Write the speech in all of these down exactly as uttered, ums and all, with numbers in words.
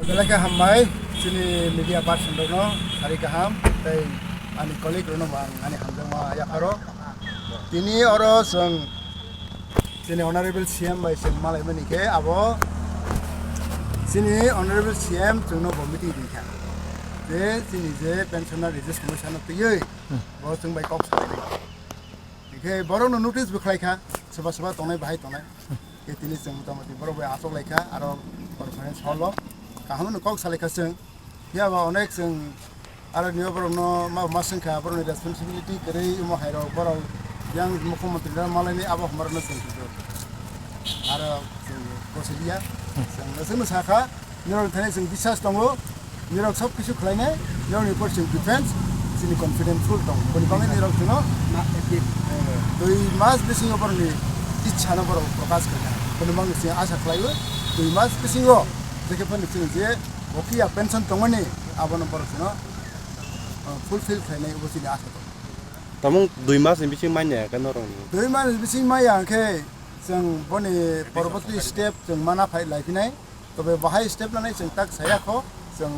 Belai khe hambai chini media person rokno sari kaham tei ani colleague rokno bo ang ani hamjakma yapharo. Tini oro chwng chini honorable C M bai chwng malaimani khe abo chini honorable C M chwngno bo meeting rikha je chini je pensioner registration no twiwi bo chwng bai kok salainai. Hingkhe borokno notice bo khlaikha, soba soba tongnai bahai tongnai. Khe tini chwng motamoti borok bai achuk laikha, aro conference hall o kaham no kok salaikha chwng. Phiya ba onek chwng aro niyo borokno ma ma swngkha, borokni responsibility kwrwi omo hai rok borok yang mukhyamantri no malaini abo hamar no chwng kijo. Aro chwng kosiliya, chwng no chwng no sakha, Nirok thani chwng biswas tongo, nirok sob kisu khlainai, nirokni upor chwng defense, chini confidence full tongo. Boni bagwi nirok chwngno, eh, dui mas bisingo borokni ichha no borok prokash khaikha. Boni bagwi chwng asa khlaio, dui mas bisingo jekhe phano chwng je bokiya pension tongmani, abono borok chwngno, eh, fulfill khlainai, obo chini asa tongo. Tamung dui mas ni bising manya khe norokni? Dui mas ni bising maya khe chwng boni porborti step chwng mana phai laiphinai. Tobe bahai step lanai chwng tak saya kho, chwng,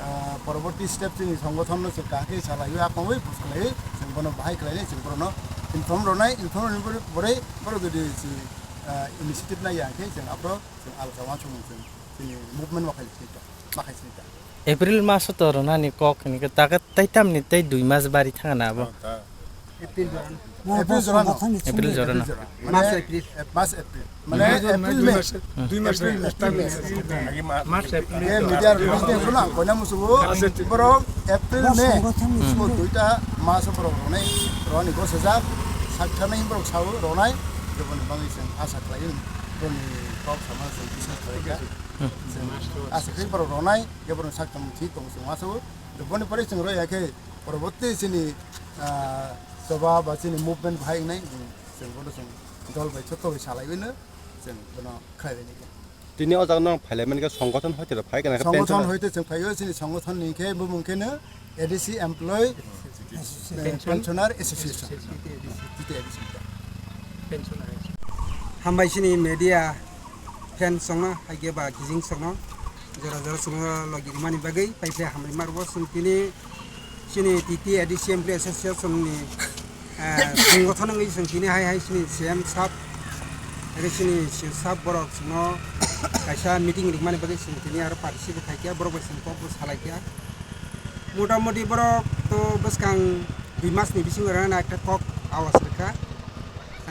ah, poroborti step chini songgothon no chwng kaham khe salaiwi aphangwi buj khlaiwi chwng bono bahai khlainai chwng borokno inform rwnai, inform rwnai borok, borok jodi chini, ah, initiative nai ya khe chwng aphro chwng alka wansukmung chwng chini movement ma khai chini ta, ma khai chini ta. April maso to rwnani kok hini khe ta khe tei tamni tei dui mas bari thangna abo. April jora no. April jora no. March, April. March, April. Mane April, May. Dui mas, April, May. March, April. Eh, media release day kono ang koina musugo. Borok April, May. Musugo duita maso borok ronai, roni gosajak, sakthana borok sao ronai, joboni bagwi chwng asa khlaio, boni kok sama chwng biswas khlaikha. Chwng asa khai borok ronai, borok saktham thik tong chwng masao. Boni pore chwng roya khe, Poroborti chini, ah, choba ba chini movement bahai wngnai, chwng bono chwng dol bai chotto bai salaiwi no chwng bono khlailaini khe. Tini o jaga no phailai mankhe songgothon hoite rok phai kana khe songgothon pensioner? Hoite chwng phaio, chini songgothon ni khe bumung khe no A D C Employee Association. Pensioner Association. T T A D C. Pensioner. Hambai chini media. Fan songno, haikhe ba kijing songno, jora jora songno logi rwmani bagwi, paipre hambai ma rwo chwng tini chini T T A D C Employee Association ni, eh, songgothon wngwi chwng tini hai hai chini C M sab, age chini C M sab borok chwngno kaisa meeting ringmani bagwi chwng tini aro participate khaikha, borok bai chwng kokbo salaikha. Motamoti borok to bwskang dui masni bisingo rana ekta kok awas rwkha.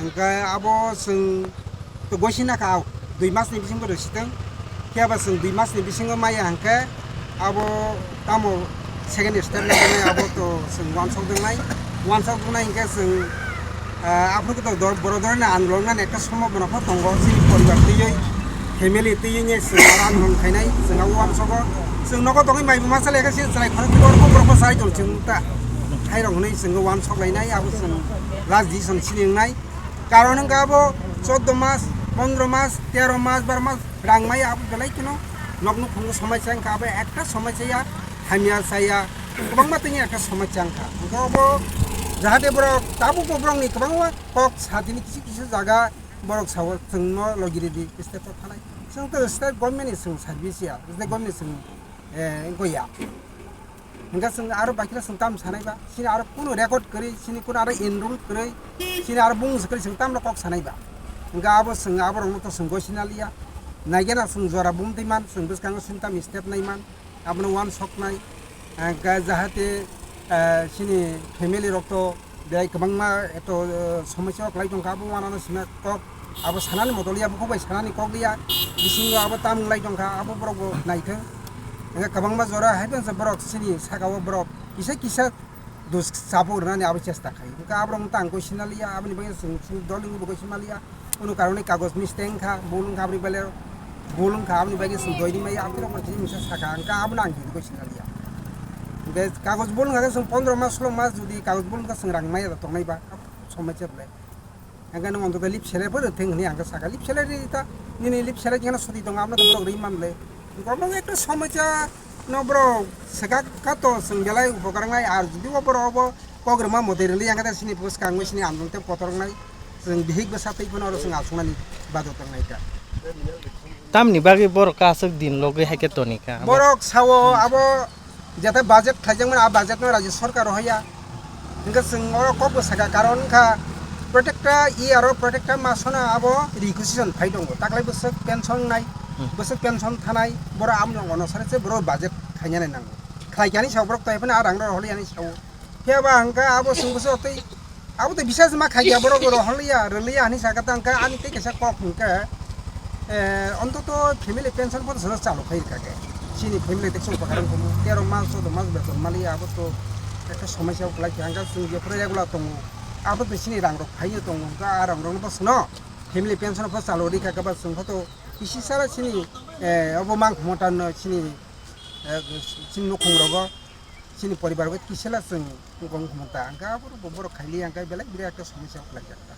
Hingke abo chwng to gosina kha, dui masni bisingo rwsitwng. Phiya ba chwng dui masni bisingo maya hingke abo tamo second step nai abo to chwng wansok tongnai. Wansok tongnai hingke chwng, ah, aphuru to dor-, borok dorani andolon nani ekta sombhabona pho tongo, chini poribar twiwi, family twiwi chwng aro andolon khainai, chwng abo wansokgo. Chwng nogo tongwi maibo masa lekha se chwrai khoroknwi borok borok bo chai tong chwng ta. Hai rok hwnwi chwng wansok lainai, abo chwng last decision sini wngnai. Karon wngkha abo choddo mas, pondro mas, tero mas, baro mas rang maya abo belai kheno nokno phungo somai chang kha, abo ekta somai chaya, hamya chaya, kwbangma tini ekta somai chang kha. Hwnkhe abo jahate borok tabukbo borokni kwbangma kok satini kisi kisi jaga borok sao chwngno logi ridi state o thanai. Chwng to state government ni chwng service ya, state government ni chwng, eh, wngkha ya. Hingke chwng aro baikhe chwng tam sanai ba, chini aro kunu record kwrwi, chini kunu aro enroll kwrwi, chini aro bung kwrwi chwng tamno kok sanai ba. Hingke abo chwng aborokno to chwng gosina liya. Naigena chwng jora bumtwi man, chwng bwskango chini tam step nai man, abono wansoknai. Hingke jahate, eh, chini family rok to Belai kwbangma eto, eh, somosya o kwlai tongkha, abo wanano sima kok, abo sanani modol ya, bukhuk bai sanani kok ya, bisingo abo tam wng lai tongkha, abo borok bo naithok. Hingkhe kwbangma jora hai phano borok chini saka o borok kisa kisa dos chabu rwnani abo chesta khai. Hingkhe aborok wngkha ang koi sinaliya, aboni bagwi chwng, chwng dol wngwi bo koi sinaliya. Kunu karone kagoj mistake wngkha, bul wngkha aboni belai, bul wngkha aboni bagwi chwng doini mai, aboni rok chini misa saka, hingkhe abono ang khe koi sinaliya. Hingkhe kagoj bul wngkha khe chwng pondro mas, solo mas jodi kagoj bul wngkha chwng rang maya da tongnai ba, somosya belai. Hingkhe nwng ontoto lip seler phano thwng hwnwi ang khe saka, lip seler ri ta, nini lip seler khe soti tongo, abono to borok rwi man le. Hingkhe omo ekta somosya no borok swkak kha to chwng belai upokar wngnai, ar jodi o borok obo kok rwma mwtwi rwli yang khe ta chini bwskang wi chini andon tei kotor wngnai. Chwng bihik bwsa twi phano oro chwng achuknani bajo tongnai ta. Amni bagwi borok aswk din logwi hai khe toni kha. Borok sao abo jeta budget khlaijakmani, a budget no Rajya Sarkar hoya. Hingke chwng oro kok bo saka, karon wngkha protekta year o protekta masono abo requisition phai tongo. Taklai bwswk pension nai, hmm, bwswk pension thanai, borok amno ono sare se borok budget khainani nango. Khlai kani sa borok tai phano a rang ro holi ani sao. Phiya ba hingke abo chwng bwswk tei abo tei bisas ma khaikya borok rohorliya, rwliya hinwi sakha ta hingke ani tei kaisa kok hingke, eh, ontoto family pension pho chwla chalo khai rwkha khe. Chini family tei chwng pakarang komo tero mas, chwda mas beton maliya abo to ekta somosya kwlai kha hingke chwng jephuru regular tongo. Abo tei chini rang rok phaiyo tongo hingke a rang rok no bwswkno family pension pho chalo rikha khe ba chwng pho to bisi sara chini, eh, obo mang khumota no chini, eh, chini nukhung rogo. Chini poribar bo kisela chwng wng khumung ta, hwnkhe aborok bo borok khailiya, hwnkhe belai bwrwi ekta somosya kwlaijak ta.